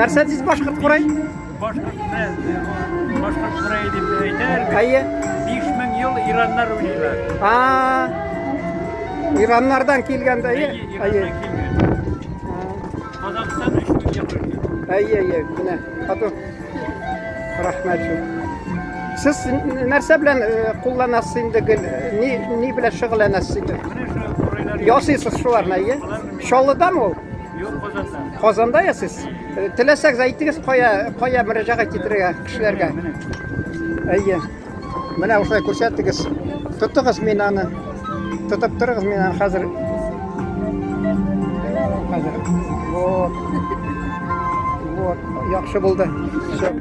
Нәрсә дисез башкорт курай? Башкорт башкорт курай дип әйтәләр. Әйе. 5000 ел ираннар уйныйлар. А. Ираннардан килгән дә, әйе. Әйе. Казахстан 3000 ел. Әйе, әйе, менә. Ату. Рәхмәт. Сез нәрсә белән э, кулланасыз инде гел? Ни, ни белән шөгыльләнәсез инде? Ясыйсыз шуларны, әйе? Чаллыдамы ул? Юк, Казанда. Казанда ясыйсыз? Э, теләсәгез әйтегез, кая, кая мөрәҗәгать итәргә кешеләргә. Әйе. Менә шулай күрсәтегез. Тотыгыз мин аны. Тотып торыгыз мин аны хәзер. Хәзер. Вот. Вот, яхшы булды. Всё.